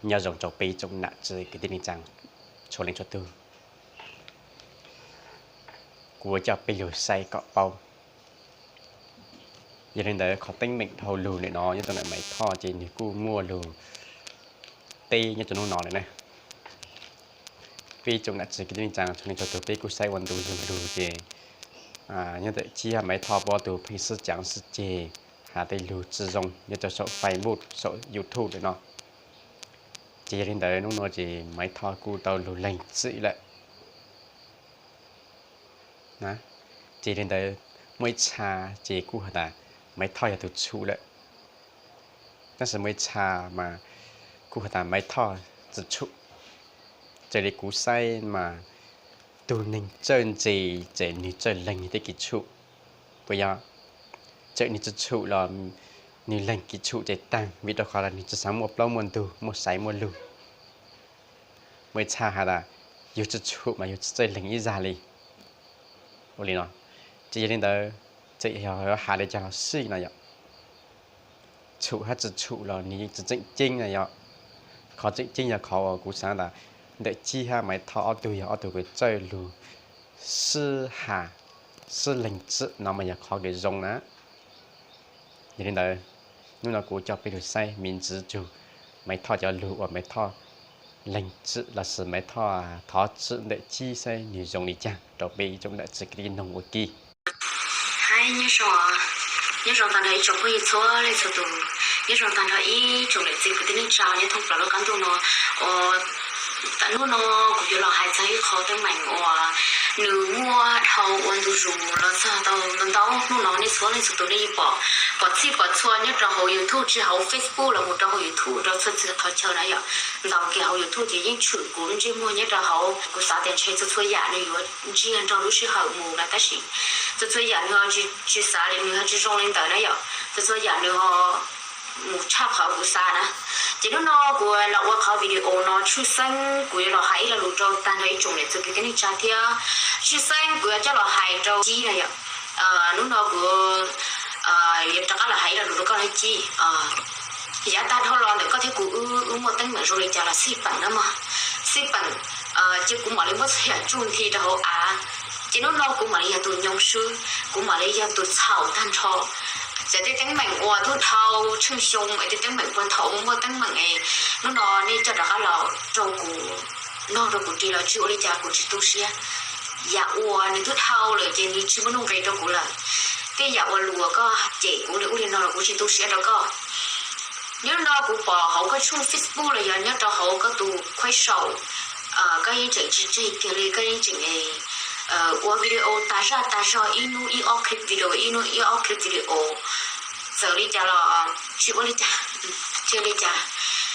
Nyob zoo rau peb tsoom nam txiv kwv tij neej tsaa txhua leej txhua tug. Kuv coj peb lug saib kom paub. Yog li ntawd qhov teeb meem dhau lug ntawm no nyob rau ntawm Maiv Thoj ces nwg kuj muaj lug teb nyob rau hnub no lawm na. Peb tsoom nam txiv kwv tij neej tsaa txhua leej txhua tug peb kuj saib ua ntu zug lug ces nyob ntawm Cib hab Maiv Thoj puab tug pheej sib caav sib ceg has tej lug tsi zoo nyob rau saum Facebook saum YouTube lawm no. Ces yog li ntawd hnub no ces Maiv Thoj kuj tau lug leeg txim lawm. Ces li ntawd muaj ib txha ces kuj has tas Maiv Thoj yog tug tshum lawm, tab sis muaj ib txha mas kuj has tas Maiv Thoj tsi tshum. Raws li kuv saib mas tug neeg txawj ntse ces nwg txawj leeg tej kev tshum, puas yog? Txawm nwg tsi tshum los nwg leeg kev tshum ces taag, vim rau qhov los nwg tsi xaav muaj plaub muaj ntug muaj xaiv muaj lug. Muaj ib txha has tas yug tsi tshum mas yug tsi txawj leeg ib zag li. Ua li no, ces yog li ntawd txawm yog has li caag los xij no yom, tshum hab tsi tshum los nwg yeej tsi tseem ceeb na yom. Qhov tseem ceeb yog qhov uas kuv xaav tas ntawm Cib hab Maiv Thoj ob tug yog ob tug kws txawj lug sib has sib leeg txim no mas yog qhov kws zoo na. Yog li ntawd hnub no kuv coj peb lug saib me ntsis tug Maiv Thoj cov lug uas Maiv Thoj leeg txim lossis Maiv Thoj thov txim ntawm Cib saib nwg zoo li caag rau peb tsoom nam txiv kwv tij noog ua ke. Hais nyob zoo, nyob zoo tag nrho ib tsoom phooj ywg txhua leej txhua tus, nyob zoo tag nrho ib tsoom nam txiv kwv tij neej tsaa nyob thoob plaws lub qab ntuj no. Ua, tam hnub no kuv yuav los hais txog ib qho teeb meem uas nws muaj dhau ua ntu zus los txog tau ntau ntau hnub no nej txhua leej txhua tus nej yeej pom, pom txhij pom txhua nyob rau hauv YouTube tsis hauv Facebook los mus rau hauv YouTube rau txhua txhia qhov chaw na yom. Ntau kiag hauv YouTube ces yeej tshwm kuv ntsej muag nyob rau hauv, kuv xav tias ntshe txhua txhua yam nws yuav ntsiag nrog lub sij hawm mus na tab sis txhua txhua yam nws ho tsis xav li, nws ho tsis zoo li ntawd na yom. Txhua txhua yam nws ho mus tshaj qhov kuv xav na. Ces hnub no kuv los ua qhov video no tshwj xeeb kuv yuav los hais ib lo lus rau tag nrho ib tsoom niam txiv kwv tij neej tsa thiab. Tshwj xeeb kuv yuav coj los hais rau Cib na yom. Hnub no kuv yuav rov qab los hais ib lo lus rau koj na Cib. Yav tag dhau los ntawm koj thiab kuv wb, wb muaj teeb meem zoo li cas los xij peem na mog, xij peem, ces kuv mam li muab txhua yam tsuj nthi rau hauv av. Ces hnub no kuv mam li yog tus nyoo swb, kuv mam li yog tus txhaum tag nrho. Ces tej teeb meem uas tub dhau tsheej xyoo es tej teeb meem puag thaum muaj teeb meem es hnub no nej coj rov qab los rau kuv, nug rau kuv ris los tsis ua li cas kuv tsis tu siab. Yam uas nws tub dhau lawm ces nws tsis muaj nuj nqis rau kuv lawm. Tej yam uas luag koj cem kuv li ub li no los kuv tsis tu siab rau koj. Nyob no kuv pom hauv koj tshooj Facebook los yog nyob rau hauv koj tus khuab saum, koj yeej tseem tsis tseg kiag li, koj yeej tseem ua video tag zaj tag zog, ib hnub ib ob clip video, ib hnub ib ob clip video. Txawm li cas los tsis ua li cas, tsis ua li cas.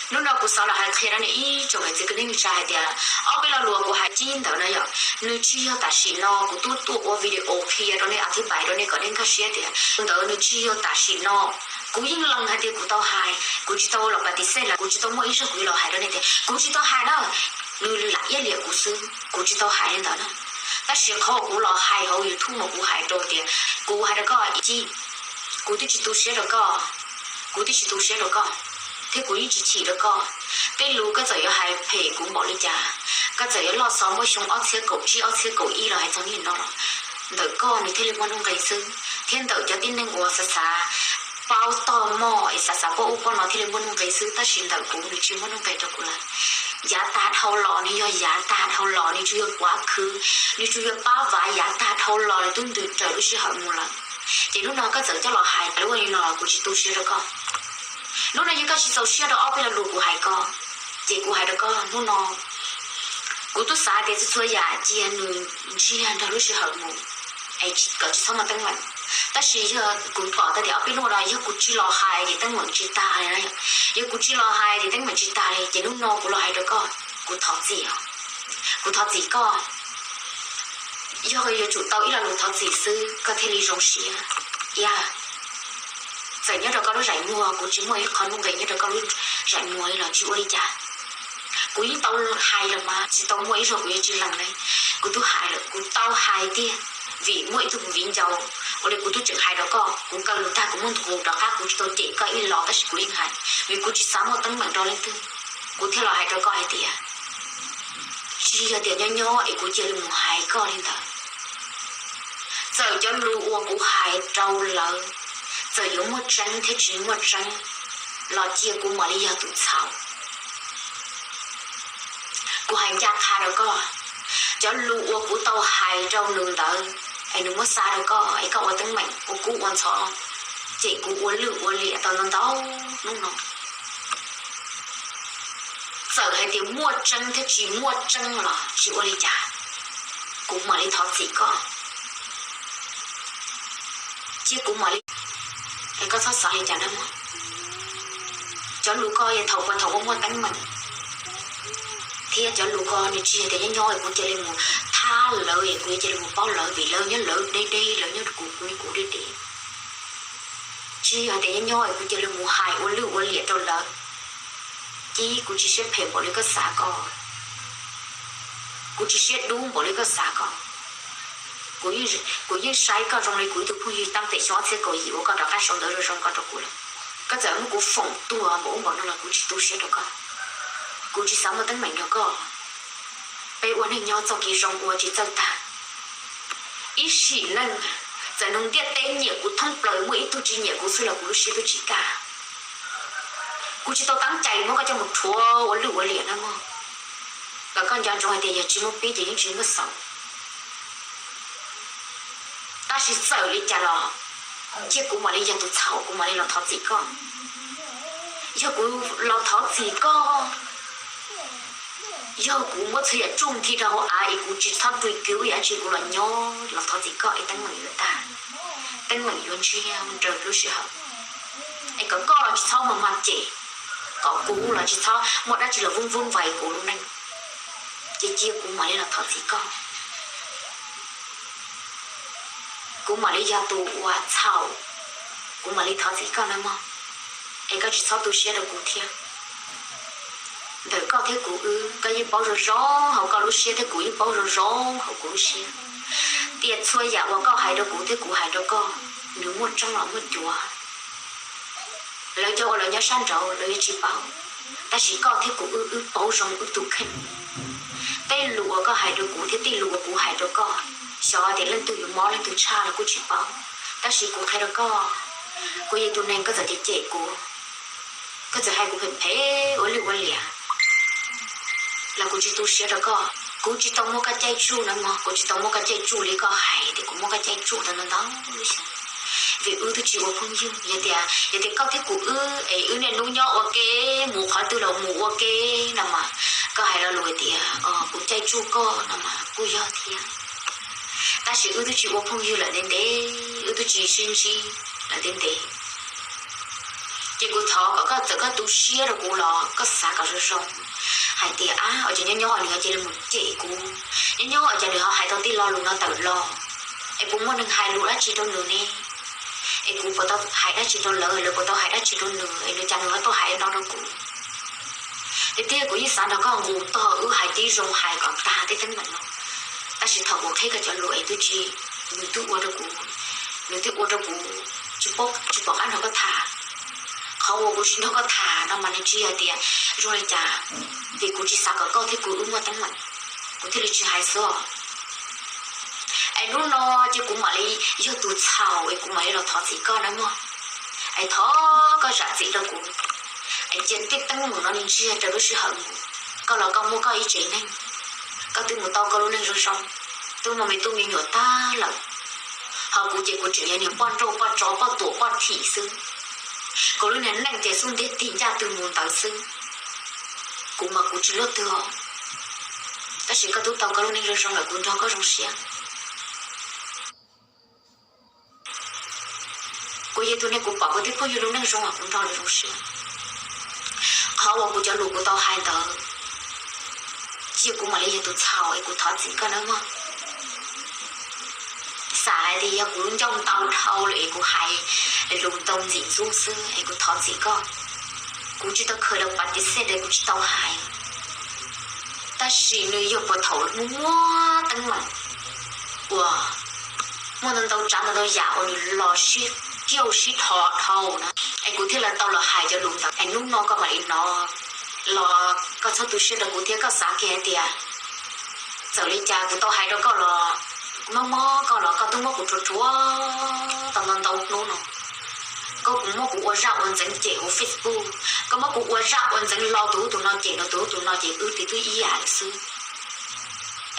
Hnub no kuv xav los hais qhia rau nej ib tsoom niam txiv kwv tij neej tsa hais tias ob peb lo lus kuv hais Cib ntawd na yom, nws tsis yog tam sim no kuv tub tuaj ua video qhia rau nej, a thib pais rau nej kom nej nkag siab tias ntawd nws tsis yog tam sim no. Kuv yeej lees hais tias kuv tau hais, kuv tsis tau los pas tis xej lawm, kuv tsis tau muaj ib zaug kuv yuav los hais rau nej tias kuv tsis tau hais na. Nws lam iab liam kuv xwb, kuv tsis tau hais li ntawd na. Tab sis qhov kuv los hais hauv YouTube mas kuv hais rau tias, kuv hais rau koj Cib, kuv twb tsis tu siab rau koj, kuv twb tsis tu siab rau koj, thiab kuv yeej tsis chim rau koj. Tej lus koj txawm yuav hais phem kuv npaum li cas, koj txawm yuav loj xov muaj xyoo ob txhiab kaum tsib ob txhiab kaum ib los hais txog niaj no los, ntawm koj nws thiaj li muaj nuj nqis xwb, thiab ntawm cov tib neeg uas xav xav paub tog moj es xav xav paub ub paub no thiaj li muaj nuj nqis xwb, tab sis ntawm kuv nws tsis muaj nuj nqis rau kuv lawm. Yav tag dhau los nws yog yav tag dhau los, nws tsuas yog kuav khwv, nws tsuas yog pab vav, yav tag dhau los nws twb ntws raws lub sij hawm mus lawm. Ces hnub no koj txawm coj los hais lub ua li no kuv tsis tu siab rau koj. Hnub no yog koj tsis txaus siab rau ob peb lo lus kuv hais koj, ces kuv hais rau koj hnub no, kuv twb xav tias txhua txhua yam cia nws ntsiag nrog lub sij hawm mus, es kom tsis txhob muaj teeb meem. Tab sis yog kuv pom tau tias ob peb hnub no yog kuv tsis los hais ces teeb meem tsis tag li na. Yog kuv tsis los hais ces teeb meem tsis tag li, ces hnub no kuv los hais rau koj, kuv thov txim, kuv thov txim koj. Yog yuav tsum tau ib lo lus thov txim xwb koj thiaj li zoo siab. Yog txawm nyob rau koj lub zeem muag kuv tsis muaj ib qho nuj nqis nyob rau koj lub zeem muag li los tsis ua li cas. Kuv yeej tau hais lawm mas tsis tau muaj ib zaug kuv yuav tsis lees li. Kuv twb hais lawm, kuv tau hais tiag, vim muaj ib tug viv ncaus, ua li kuv twb tseem hais rau koj, kuv kaw lus tag kuv muab nqus rov qab, kuv tsis tau cem koj ib los tab sis kuv yeej hais, vim kuv tsis xav muaj teeb meem rau leej twg. Kuv thiaj los hais rau koj hais tias, tsis yog tias nyob nyob es kuv cia li mus hais koj li ntawd. Txawm cov lus uas kuv hais rau lawv, txawm yuav muaj tseeb thiab tsis muaj tseeb, los cia kuv mam li yog tus txhaum. Kuv hais ncaj qha rau koj, cov lus uas kuv tau hais rau nws ntawd, es nws muab xa rau koj es koj ua teeb meem ua kub ua ntxhov, cem kuv ua lwj ua liam tau ntau ntau hnub no. Txawm hais tias muaj tseeb thiab tsis muaj tseeb los tsis ua li cas, kuv mam li thov txim koj. Cia kuv mam li, es koj txhob xav li cas na mog. Cov lus koj yog thaum puag thaum ua muaj teeb meem, thiab cov lus koj nws tsis yog tias nyob nyob es kuv cia li mus thab lawv es kuv yuav cia li mus paub lawv vim lawv nyob lawv deb deb, lawv nyob kuv kuv nyob kuv deb deb. Tsis yog tias nyob nyob es kuv cia li mus hais ua lwj ua liam rau lawv. Cia kuv tsis siab phem npaum li koj xav ko, kuv tsis siab dub npaum li koj xav ko. Kuv yeej saib koj zoo li kuv ib tug phooj ywg tab tom xyoo ob txhiab kaum yim uas koj rov qab sau ntawv zoo zoo ko rau kuv lawm. Koj txawm muab kuv foom tuag npaum ub npaum no los kuv tsis tu siab rau koj, kuv tsis xav muaj teeb meem nrog koj. Peb ua neej nyob txoj kev zoo ua tsis txawj tag. Ib sim neej, txawm nws ntiaj teb nyiam kuv thoob plaws muaj ib tug tsis nyiam kuv xwb los kuv lub siab twb tsis kaj. Kuv tsis tau tab cai muab koj coj mus rhuav ua lwj ua liam na mog. Kom koj nco ntsoov hais tias yog tsis muaj pib ces yeej tsis muaj xaus. Tab sis txawm li cas los cia kuv mam li yog tus txhaum, kuv mam li los thov txim koj. Yog kuv los thov txim koj, yog kuv muab txhua yam tsuj nthi rau hauv av es kuv tsis txhob rui kiv ib yam dab tsi, kuv los nyob los thov txim koj es teeb meem yuav tag, teeb meem yuav ntsiag mus raws lub sij hawm. Es kom koj los tsis txhob mag mag cem, kom kuv los tsis txhob muaj dab tsi los vub vub vais kuv lub neej. Ces cia kuv mam li los thov txim koj. Kuv mam li yog tus uas txhaum, kuv mam li thov txim koj na mog. Es koj tsis txhob tu siab rau kuv thiab. Ntawm koj thiab kuv wb, koj yeej paub zoo zoo hauv koj lub siab thiab kuv yeej paub zoo zoo hauv kuv lub siab tias txhua yam uas koj hais rau kuv thiab kuv hais rau koj, nws muaj tseeb los muaj cuav. Lawv cov uas lawv nyob sab nraud lawv yuav tsis paub, tab sis koj thiab kuv wb, wb paub zoo wb tus kheej. Tej lus uas koj hais rau kuv thiab tej lus uas kuv hais rau koj, xyov tias leej twg yuav mob leej twg tshaj los kuj tsis paub. Tab sis kuv qhia rau koj, kuv yog tus neeg koj txawm cem cem kuv, koj txawm hais kuv phem phem ua lwj ua liam los kuv tsis tu siab rau koj. Kuv tsis tau muab koj caij tsuj na mog, kuv tsis tau muab koj caij tsuj li koj hais tias kuv muab koj caij tsuj tau ntau ntau xyoo. Vim wb twb tsis ua phooj ywg, yog tias, yog tias koj thiab kuv wb es wb niaj hnub nyob ua ke, mus qhov twg los mus ua ke no mas, koj hais lo lus tias kuv caij tsuj koj no mas kuj yog thiab. Tab sis wb twb tsis ua phooj ywg lawm ntev ntev, wb twb tsis sib ntsib lawm ntev ntev. Ces kuv thov kom koj txawm koj tu siab rau kuv los koj xav kom zoo zoo hais tias, ab, ua cas nyob nyob nws ho cia li mus cem kuv, nyob nyob ua cas nws ho hais tau tej lo lus no tawm los, es puas muaj neeg hais lus dab tsi rau nws ne? Es kuv puas tau hais dab tsi rau lawv, lawv puas tau hais dab tsi rau nws es nws cas nws ho tuaj hais no rau kuv? Tiag tiag kuv yeej xav nrog koj nqus tog wb hais tib zoo hais kom tag tej teeb meem no. Tab sis thaum kuv qhia koj cov lus es twb tsis, nws twb ua rau kuv, nws twb ua rau kuv tsis pom qab nrog koj tham. Qhov uas kuv tsis nrog koj tham no mas nws tsis yog tias zoo li cas, vim kuv tsis xav kom koj thiab kuv wb muaj teeb meem, kuv thiaj li tsis hais xwb. Es hnub no ces kuv mam li yog tus txhaum es kuv mam li los thov txim koj na mog. Es thov koj zam txim rau kuv, es cia tej teeb meem no nws ntsiag raws lub sij hawm mus. Koj los koj muaj koj ib tsev neeg, koj twb mus tau koj lub neej zoo zoo, twb muaj me tub me nyuam tag lawm. Ho kuv ces kuv tseem yog niag poj nrauj poj tsov poj tuam poj thim xwb. Kuv lub niag neej ces xub ntiag tig ncaj twg mus ntawd xwb. Kuv mas kuv tsis luaj twg os, tab sis koj twb tau koj lub neej zoo zoo lawm kuv nrog koj zoo siab. Kuv yog tus neeg kuv pom kuv tej phooj ywg lub neej zoo los kuv nrog lawv zoo siab. Qhov uas kuv cov lus kuv tau hais ntawd, cia kuv mam li yog tus txhaum es kuv thov txim koj nawb mog. Xam hais tias yog kuv ncauj ntau dhau lawm es kuv hais lus ntau ntxim ntxub xwb es kuv thov txim koj. Kuv tsis tau khaws los pas tis xej es kuv tsis tau hais. Tab sis nws yog puag thaum muaj muaj teeb meem uas muaj ntau ntau tsav ntau ntau yam uas nws los sib kiauj sib dhos dhau na, es kuv thiaj li tau los hais cov lus ntawd es hnub no koj mam li hnov. los koj txhob tu siab rau kuv thiab, koj xav kiag hais tias txawm li cas kuv tau hais rau koj los, mob mob koj los koj twb muab kuv rhuav rhuav tau ntau ntau hnub no. Koj kuv muab kuv ua zaj ua ntxeev cem hauv Facebook, koj muab kuv ua zaj ua ntxeev lo tus ub tus no cem rau tus ub tus no ces wb twb ib yam lawm xwb.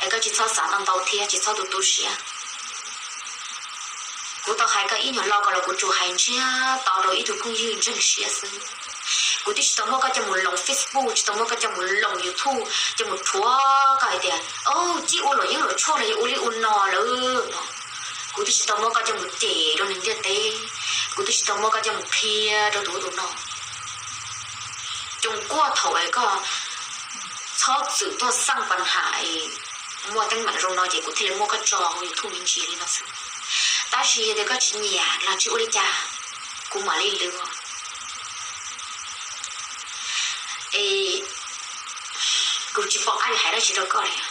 Es koj tsis txhob xav ntau ntau thiab, tsis txhob tu tu siab. Kuv tau hais koj ib nyuag lo ko los kuv tsuas hais ntsiag to rau ib tug phooj ywg ntseeg siab xwb. Kuv twb tsis tau muab koj coj mus loos Facebook, tsis tau muab koj coj mus loos YouTube, coj mus rhuav koj hais tias, o, cib ua luam yeeb luam tshuaj los yog ua li ua no lawm no. Kuv twb tsis tau muab koj coj mus cem rau neeg ntiaj teb, kuv twb tsis tau muab koj coj mus qhia rau tus ub tus no. Coom kuaj thaum es koj txhob txwm tuaj xaj pas ham es muaj teeb meem zoo no ces kuv thiaj li muab koj tso hauv YouTube me ntsis li no xwb. Tab sis yog tias koj tsis nyiam los tsis ua li cas, kuv mam li lwv. Es kuv tsis pom qab yuav hais dab tsi rau koj li.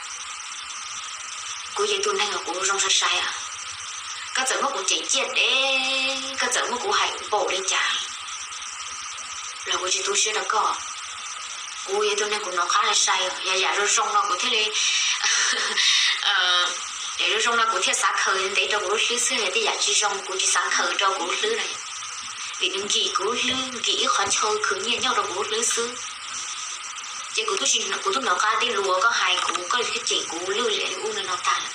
Kuv yog tus neeg uas kuv zoo sai sai os. Koj txawm muab kuv cem ciaj deb, koj txawm muab kuv hais npaum li cas los kuv tsis tu siab rau koj. Kuv yog tus neeg kuv hnov qab sai sai os, yog yam zoo zoo no kuv thiaj li, yam zoo zoo no kuv thiaj xav khaws ntev rau kuv lub hlwb xwb, yog tej yam tsis zoo kuv tsis xav khaws rau kuv lub hlwb na. Vim nws nkim kuv lub hlwb, nkim ib qhov chaw khwv nyiaj nyob rau kuv lub hlwb xwb. Ces kuv twb tsis, kuv twb hnov qab tej lus uas koj hais kuv, koj thiaj cem kuv lwj liam li ub li no tag lawm.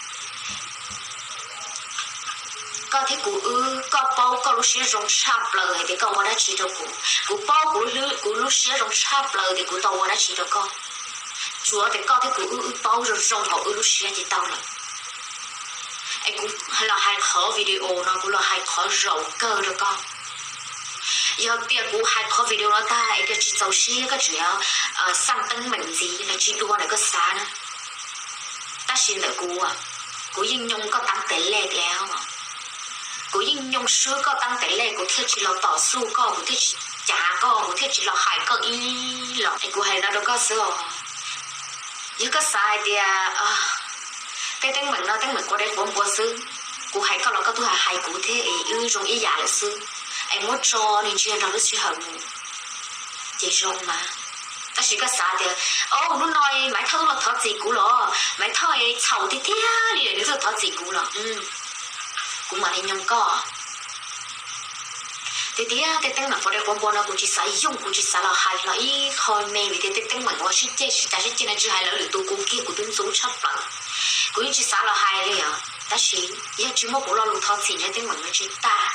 Koj thiab kuv wb, koj paub koj lub siab zoo tshaj plaws hais tias koj ua dab tsi rau kuv, kuv paub kuv, kuv lub siab zoo tshaj plaws tias kuv tau ua dab tsi rau koj. Tsuav tias koj thiab kuv wb, wb paub zoo zoo hauv wb lub siab ces tau lawm. Es kuv los hais qhov video no, kuv los hais qhov zaum kawg rau koj. Yog tias kuv hais qhov video no tag es koj tsis txaus siab, koj tseem yuav xaj teeb meem ntxiv los tsis dua ntawm koj xav na. Tab sis ntawm kuv, kuv yeej nyoo koj taab tes lej tias, kuv yeej nyoo swb koj taab tes lej, kuv thiaj tsis los tom xuj koj, kuv thiaj tsis cav koj, kuv thiaj tsis los hais koj ib los. Es kuv hais no rau koj xwb os. Yog koj xav hais tias tej teeb meem no teeb meem quav dej quav npua xwb, kuv hais koj los koj twb hais hais kuv thiab es wb zoo ib yam lawm xwb. Es muab tso nws ntsiag nrog lub sij hawm mus ces zoo mas. Tab sis koj xav tias, o, hnub no Maiv Thoj twb los thov txim kuv los, Maiv Thoj txhaum tiag tiag li lawm nws twb los thov txim kuv los, kuv mam li nyoo koj. Tiag tiag tej teeb meem quav dej quav npua no kuv tsis xav yooj, kuv tsis xav los hais los ib qho me vim tias tej teeb meem uas sib ceg sib cav sib ceg no tsis hais lawv lwm tus, kuv kiag kuv twb ntxub tshaj plaws. Kuv yeej tsis xav los hais li os, tab sis yog tsis muaj kuv lo lus thov txim no teeb meem no tsis tag.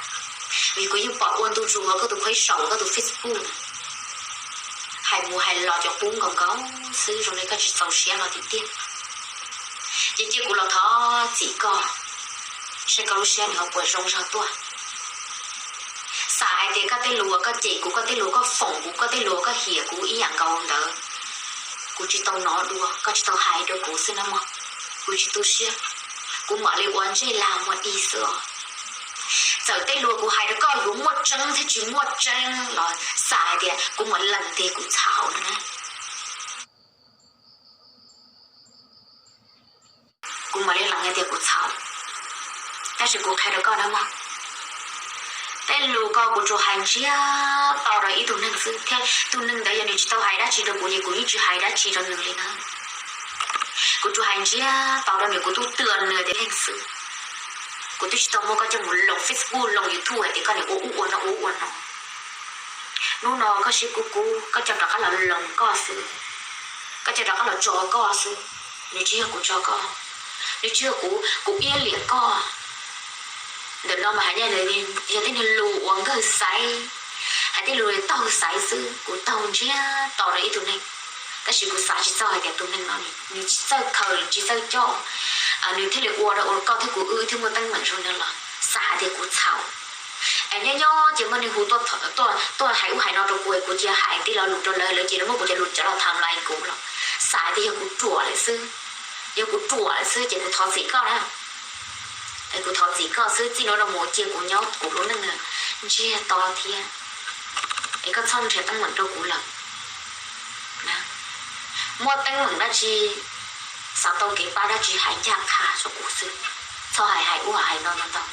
Vim kuv yeej pom ua ntu zus hauv koj tus qhuab saum koj tus Facebook na, hais mus hais los cov qub nkaus nkaus xwb, zoo li koj tsis txaus siab los tiag tiag. Ces cia kuv los thov txim koj, seb koj lub siab nws ho puas zoo zog tuaj. Xam hais tias koj tej lus uas koj cem kuv, koj tej lus koj foom kuv, koj tej lus uas koj hiam kuv ib yam nkaus ntawd, kuv tsis tau hnov dua, koj tsis tau hais rau kuv xwb na mog. Kuv tsis tu siab, kuv mam li ua ntsej lag muag dig xwb os. Txawm tej lus kuv hais rau koj yuav muaj tseeb thiab tsis muaj tseeb los xam hais tias kuv mam lees tias kuv txhaum no na. Kuv mam li lees hais tias kuv txhaum, tab sis kuv qhia rau koj na mog, tej lus ko kuv tsuas hais ntsiag to rau ib tug neeg xwb thiab tus neeg ntawd yog nws tsis tau hais dab tsi rau kuv ces kuv yeej tsis hais dab tsi rau nws li na. Kuv tsuas hais ntsiag to rau nws, kuv twb twb nws tias leej xwb. Kuv twb tsis tau muab koj coj mus loos Facebook loos YouTube hais tias koj niam ua ub ua no ua ub ua no. Hnub no koj siab kub kub koj coj rov qab los loos koj xwb, koj coj rov qab los tso koj xwb. Nws tsis yog kuv tso koj, nws tsis yog kuv, kuv iab liam koj. Ntawm no mas hais yog tej lus uas nkawg xaiv, hais tej lus taug xaiv xwb, kuv taug ntsiag to rau ib tug neeg. Tab sis kuv xav tsis txog hais tias tus neeg no nws tsis txawj khaws tsis txawj coj, nws thiaj li ua rau koj thiab kuv wb thiaj muaj teeb meem zoo no los xav hais tias kuv txhaum. Es nyob nyob ces muaj neeg hu tuaj hais ub hais no rau kuv, kuv cia hais tib lo lus rau lawv, lawv cia li muab kuv cov lus cov los tham lais kuv los xav hais tias yog kuv ruam lawm xwb. Yog kuv ruam lawm xwb ces kuv thov txim koj na. Es kuv thov txim koj xwb, txij hnub no mus cia kuv nyob kuv lub neej ntsiag to thiab. Es koj txhob nrhiav teeb meem rau kuv lawm. Muaj teeb meem dab tsi, xav tau kev pab dab tsi hais ncaj qha rau kuv xwb, txhob hais hais ub hais no ntau ntau.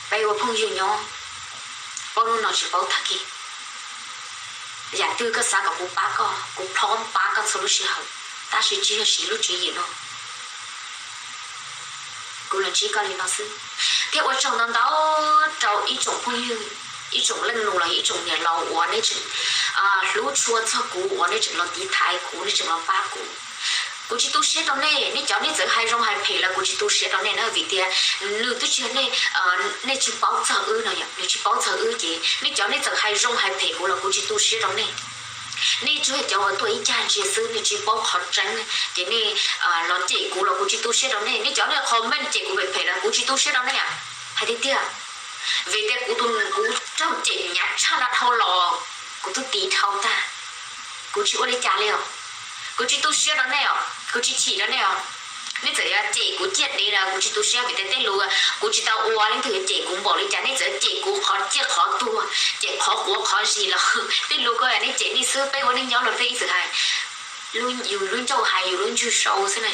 Peb ua phooj ywg nyob, paub hnub no tsis paub tag kis. Yam twg koj xav kom kuv pab koj, kuv plob pab koj txhua lub sij hawm, tab sis tsis yog siv lub tswv yim no. Kuv los ntsib koj li no xwb. Thiab ua tsaug ntau ntau rau ib tsoom phooj ywg, ib tsoom leej nus los ib tsoom niam laus uas nej tseem hlub tshua txog kuv, uas nej tseem los tiv thaiv kuv, nej tseem los pab kuv. Kuv tsis tu siab rau nej, nej cov nej txawm hais zoo hais phem los kuv tsis tu siab rau nej na, vim tias nws twb tsis yog nej, nej tsis paub txog wb no, nws tsis paub txog wb ces nej cov nej txawm hais zoo hais phem kuv los kuv tsis tu siab rau nej. Nej tsuas yog cov uas tuaj ib cag ntsia xwb, nej tsis paub qhov tseeb, ces nej los cem kuv los kuv tsis tu siab rau nej. Nej cov nej comment cem kuv phem phem los kuv tsis tu siab rau nej. Hais tiag tiag, vim tias kuv tus, kuv raug cem hnyav tshaj no dhau los, kuv twb tiv dhau tag. Kuv tsis ua li cas li os. Kuv tsis tu siab rau nej os, kuv tsis chim rau nej os. Nej txawm yuav cem kuv ciaj dev los kuv tsis tu siab, vim tias tej lus kuv tsis tau ua, leej twg yuav cem kuv npaum li cas, nej txawm cem kuv qhov ciaj qhov tuag, cem qhov quav qhov zis los tej lus ko nej cem nej xwb, peb ua neej nyob los peb ib txwm hais, yus lub ncauj hais yus lub ntswg sau xwb na.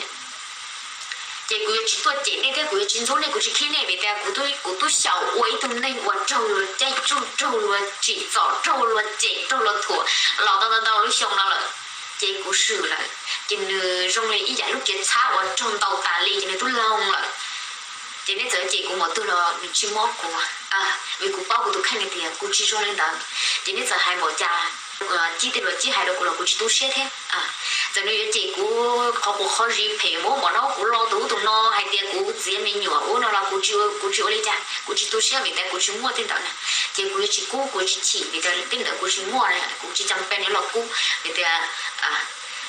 Ces kuv yuav tsis tuaj cem nej thiab kuv yuav tsis ntxub nej, kuv tsis khib nej, vim tias kuv twb xyaum ua ib tug neeg uas raug luag caij tsuj, raug luag tsim txom, raug luag cem, raug luag thuam los tau ntau ntau lub xyoo no lawm. Ces kuv swm lawm, ces nws zoo li ib yam lub kiav txhab uas raug ntaus tas li ces nws twb loog lawm. Ces nej txawm cem kuv npaum twg los nws tsis mob kuv, vim kuv paub kuv tus kheej tias kuv tsis zoo li ntawd. Ces nej txawm hais npaum cas, cib tej luag cib hais rau kuv los kuv tsis tu siab thiab. Txawm nws yuav cem kuv qhov quav qhov zis phem mus npaum no, kuv lo tus ub tus no hais tias kuv txiav me nyuam ub no los kuv tsis ua li cas, kuv tsis tu siab vim tias kuv tsis muaj tej ntawd na. Ces kuv yuav tsis kub, kuv yuav tsis chim vim tias tej ntawd kuv tsis muaj, kuv tsis cam pes yuav los kub vim tias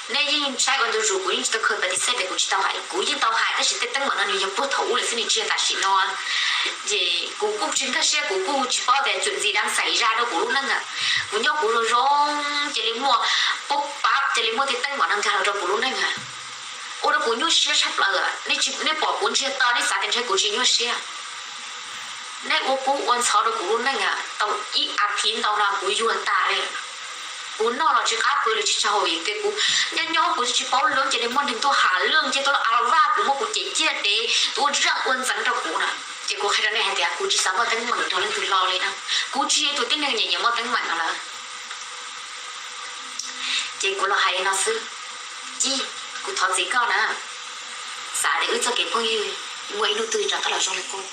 nej yeej saib ua ntu zus, kuv yeej tsis tau khaws patis xej tias kuv tsis tau hais, kuv yeej tau hais tab sis tej teeb meem no nws yog puag thaum ub lawm xwb, nws tsis yog tam sim no. Ces kuv kuj tsis nkag siab, kuv kuj tsis paub tias tsuam ntxiv dab xaiv zaj rau kuv lub neej. Kuv nyob kuv zoo zoo cia li muaj pub pab, cia li muaj tej teeb meem no nkag los rau kuv lub neej, ua rau kuv nyuaj siab tshaj plaws. Nej pom kuv ntsiag to nej xav tias ntshe kuv tsis nyuaj siab. Nej ua kub ua ntxhov rau kuv lub neej tau ib as thiv ntau no kuv yuag tas li. Kuv noj los tsis qab pw los tsis tsaug vim tias kuv nyob nyob kuv tsis paub lub, cia li muaj neeg tuaj has lwj, cia li tuaj a vaj kuv, muab kuv cem ciaj dev, tuaj ua zaj ua ntxeev rau kuv na. Ces kuv qhia rau nej hais tias kuv tsis xav muaj teeb meem nrog leej twg hlo li na. Kuv tsis yog tus tib neeg nyiam nyiam muaj teeb meem no lawm. Ces kuv los hais li no xwb. Cib, kuv thov txim koj na. Xav tias wb txoj kev phooj ywg muaj ib hnub twg rov qab los zoo li qub.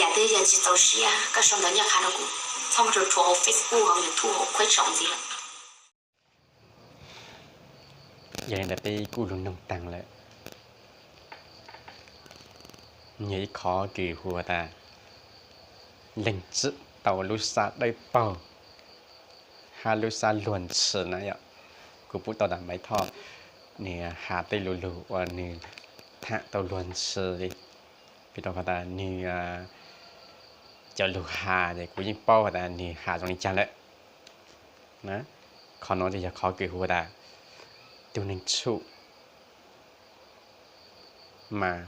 Yam twg yog tsis txaus siab koj sau ntawv nyaj qha rau kuv, txhob muab rhuav hauv Facebook, hauv YouTube, hauv khuab tsaus ntxiv lawm. Yog li ntawd peb kuj lug noog taag lawm. Yog ib qhov kws hu tas leeg txwm tau lub sab dawb paug hab lub sab luag ntshis na yom. Kuv pum tau tas Maiv Thoj nws has tej lug lug uas nws tham tau luag ntshis li, vim rau qhov tas nws cov lug has ces kuv yeej paub has tas nws has zoo li caag lawm. Qhov no ces yog qhov kws hu tas tug neeg tshum mas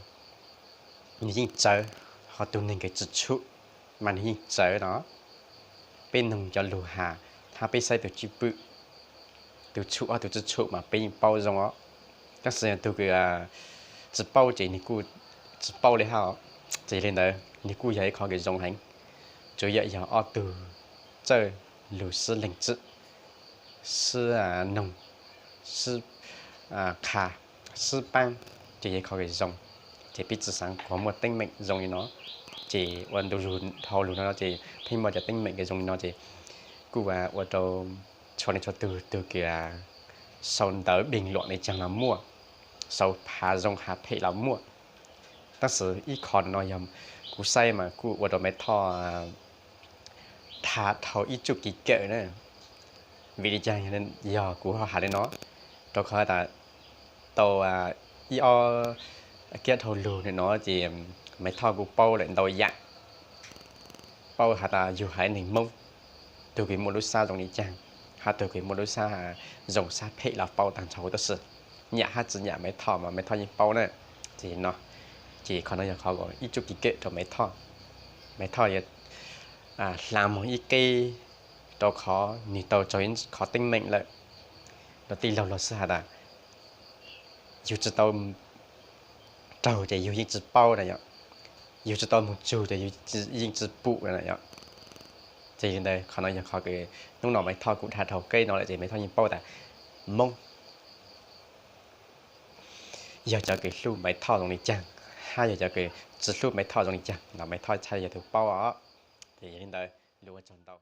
nws yeej txawv, ho tug neeg kws tsi tshum mas nws yeej txawv no. Peb noog cov lug has hab peb saib tug tswj pwm, tug tshum hab tug tsi tshum mas peb yeej paub zoo os. Tab sis tug kws tsi paub ces nws kuj tsi paub li hab. Ces yog li ntawd nws kuj yog ib qhov kws zoo heev. Tsuas yog, yog ob tug txawj lug sib leeg txwm, sib noog, sib qha, sib paab, ces yog ib qhov kws zoo. Ces peb tsi xaav kuas muaj teeb meem zoo li no. Ces ua ntu zug dhau lug no ces pheej muaj cov teeb meem kws zoo li no ces kuj ua rau txhua leej txhua tug, tug kws sau ntawv bình luận li caag los muaj, sau has zoo has phem los muaj. Tab sis ib qho no yog kuv saib mas kuj ua rau Maiv Thoj tha dhau ib tsuj kev kawm na. Vim li cas yog kuv ho has li no? Rau qhov tas tau ib ob kiab dhau lug no ces Maiv Thoj kuj paub lawm ntau yam. Paub has tas yug haiv neeg Moob, tug kws muaj lub sab zoo li caag, hab tug kws muaj lub sab zoo sab phem los paub taag nrho huv. Tab sis nyam hab tsi nyam Maiv Thoj mas Maiv Thoj yeej paub na. Ces no, ces qhov no yog qhov ib tsuj kev kawm rau Maiv Thoj. Maiv Thoj yuav hla moog ib qeb rau qhov nwg tau raug ib qhov teeb meem lawm. Los tij laug los sib has tas yug tsi tau raug ces yug yeej tsi paub na yom, yug tsi tau moog tsug ces yug yeej tsi pum na yom. Ces yog li ntawd qhov no yog qhov kws hnub no Maiv Thoj kuj dhau dhau keb no lawm ces Maiv Thoj yeej paub tas Moob yog cov kws hlub Maiv Thoj zoo li caag, hab yog cov kws tsi hlub Maiv Thoj zoo li caag los Maiv Thoj txhaj yog tug paub os. Ces yog li ntawd lug ua tsaug ntau.